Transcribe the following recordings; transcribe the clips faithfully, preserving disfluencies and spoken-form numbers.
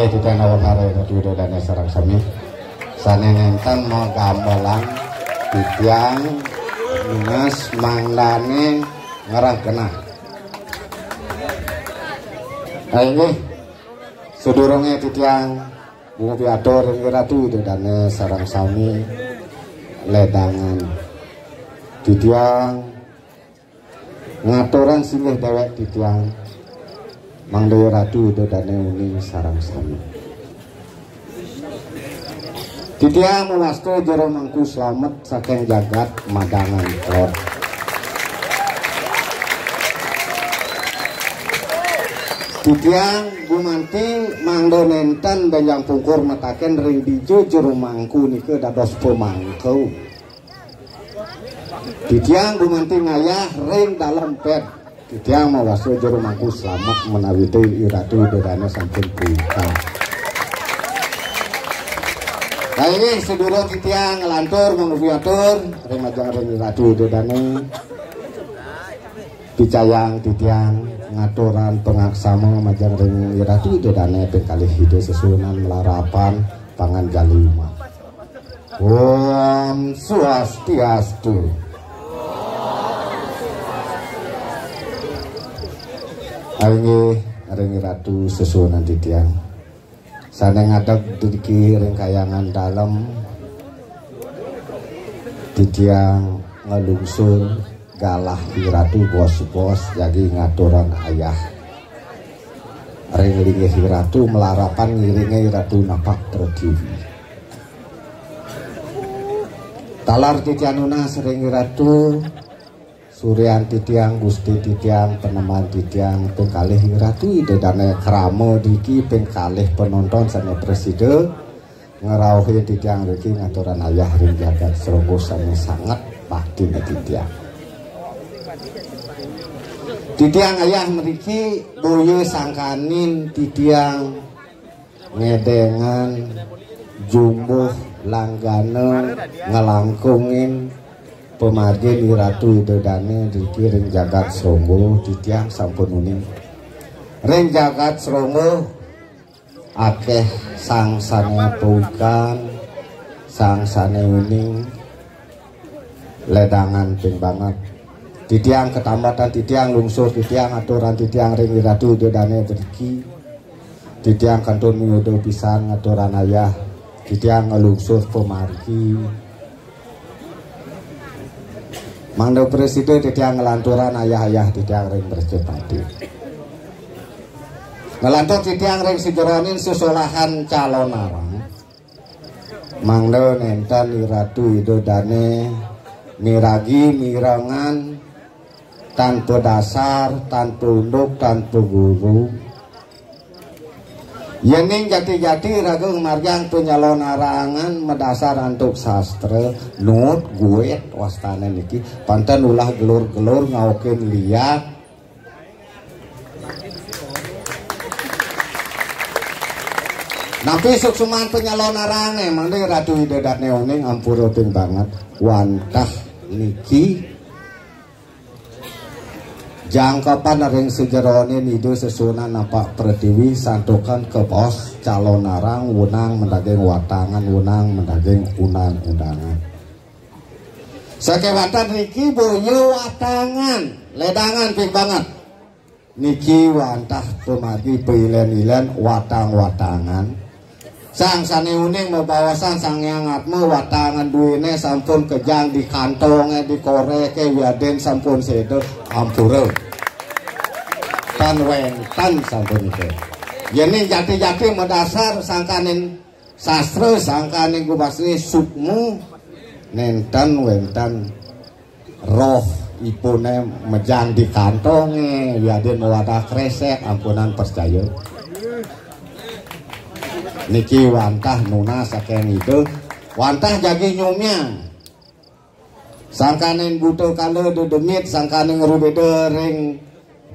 Titiang nawang ratu Ida Dane sareng sami. Sane nenten magambelan titiang nunas mangdane ngerah genah. Nah, inggih, sedurunge titiang mugi atur ring ratu Ida Dane sareng sami ledangan. Titiang ngaturang singgih dewek titiang, mangda ratu Ida Dane uning sareng sami. Titiang mawasta jero mangku slamet saking jagat Madangan Klod. Titiang gumanti mangda nenten benjang pungkur mataken ring dija jero mangku nika dados pemangku. Titiang gumanti ngayah ring dalem ped. Titiang mawasta jero mangku slamet menawi te i ratu Ida Dane sampun punika. Nah, inggih sedulur titiang nglantur mangku atur ring majeng ring ratu Ida Dane. Picayang titiang ngaturang pangaksama majeng ring i ratu Ida Dane ping kalih Ida sesuunan malarapan panganjali umat. Om Swastiastu. Inggih, ring ratu sesuunan titiang sane ngadeg driki ring kayangan dalem, titiang nglungsur galah i ratu bos-bos jagi ngaturang ayah ring linggih i ratu malarapan ngiringe i ratu napak pretiwi. Taler titiang nunas ring i ratu, suryan titiang, gusti titiang, panembahan titiang, ping kalih i ratu Ida Dane krama driki ping kalih panonton sane prasida ngrauhin titiang driki ngaturang ayah ring jagat Sronggo sane sanget baktine titiang. Titiang ayah mriki boya sangkaning titiang ngedengang jumbuh langgana nglangkungin pamargin i ratu Ida Dane driki ring jagat Sronggo, titiang sampun uning. Ring jagat Sronggo akeh sang sane pawikan, sang sane uning, ledangan ping banget. Titiang katambatan, titiang lungsur, titiang aturang titiang ring i ratu Ida Dane driki. Titiang kantun miuda pisan ngaturang ayah. Titiang nglungsur pamargi. Mangda prasida titiang nglanturang ayah-ayah titiang ring Mercapati. Nglantur titiang ring sajeroning sesolahan Calonarang. Mangda nenten i ratu Ida Dane miragi mirengang tanpa dasar, tanpa unduk, tanpa guru. Yening jati-jati raga ngamargiang panyalonarangan madasar antuk sastra, nut, guit, wastane niki, panten ulah gelur-gelur ngaukin liat. Napi suksman panyalonarange, mangda Ratu Ida Dane Uning ampura ping banget. Wantah niki jangkepan ring sajeroning Ida sesuunan napak pretiwi santukan kabaos calonarang, wenang madaging watangan, wenang madaging undang-undangan. Sakewanten niki boya watangan, ledangan ping banget. Niki wantah pamargi pailen-ilen watang-watangan. Sang sane uning mabaosan Sang Hyang Atma, watangan duene sampun kejang di kantonge, di koreke, wiadin sampun seda, ampura. Tan wenten sampun itu. Yening jati-jati madasar sangkaning sastra, sangkaning gumastri sukma, nenten wenten roh ipune mejang di kantonge, wiadin mawadah kresek, ampunang percaya. Niki wantah nunas saking Ida, wantah jagi nyomyang. Sangkaning buta kala dedemit, sangkaning rubeda ring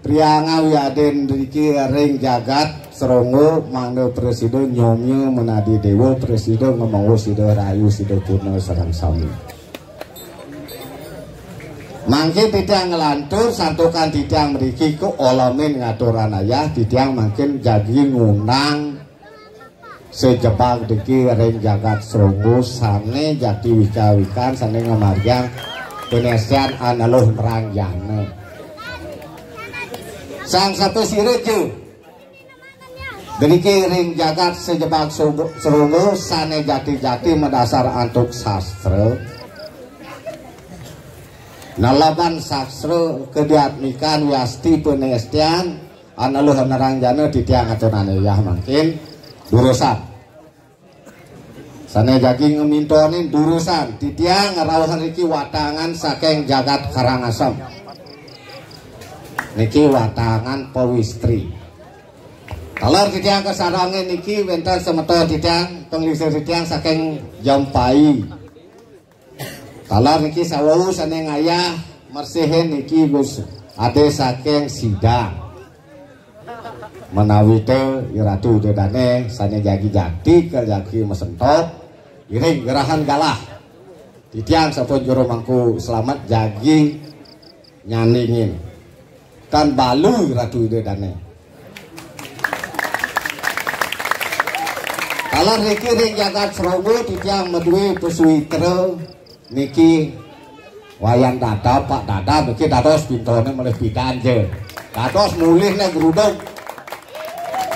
priangan wiadin driki ring jagat Sronggo, mangda prasida nyomya menadi dewa, prasida ngemawa sida rahayu, sida purna sareng sami. Mangkin titiang nglantur, santukan titiang mriki kaolemin ngaturang ayah, titiang mangkin jagi ngundang Sejebag niki ring jagat Sronggo sane jati wika-wikan sane ngamargiang panestian aneluh nerangjana. Sang sapasira ja niki ring jagat sejebag Sronggo sane jati-jati madasar antuk sastra. Naleban sastra kadiatmikan wiasti panestian aneluh nerangjana titiang aturang ayah mangkin durusang. Sane jagi ngamintonin durusang, titiang ngrauh niki watangan saking jagat Karangasem. Niki watangan pawistri. Taler titiang kasarengin niki wenten semeton titiang, panglingsir titiang saking Jampai. Taler niki sawau sane ngayah mersihin niki Gus Ade saking Sidang. Menawi te Ratu Ida Dane sane jagi jati kal jagi masentok, iring gerahan galah. Titiang sampun juru mangku Slamet jagi nyandingin. Tan balu Ratu Ida Dane. Taler niki ring jagat Sronggo titiang madue pasawitra niki Wayan Dada, Pak Dada niki dados pintone malih pidan ja. Dados mulihne grudug.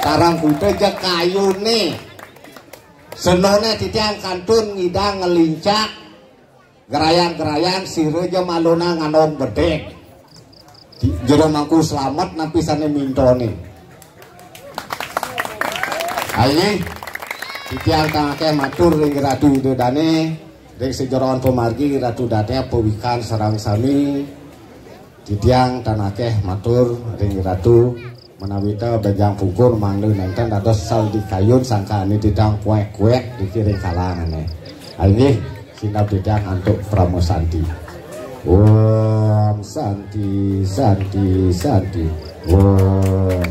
Sareng kuta ja kayune. Senone titiang kantun ngidang nglincak. Gerayang-gerayang sira ja malona ngandong bedek. Jero Mangku Slamet nampi sane mintone. Aye, titiang tan akeh matur ring Ratu Ida Dane, ring sajeroan pamargi Ratu Dane pawikan sareng sami. Titiang tan akeh matur ring Ratu, menawi ta benjang pungkur mangda nenten dados sal di kayun sangkane titiang kuek-kuek dikiring kalangane. Inggih, sineb titiang antuk parama santi. Om Santi, Santi, Santi. Om.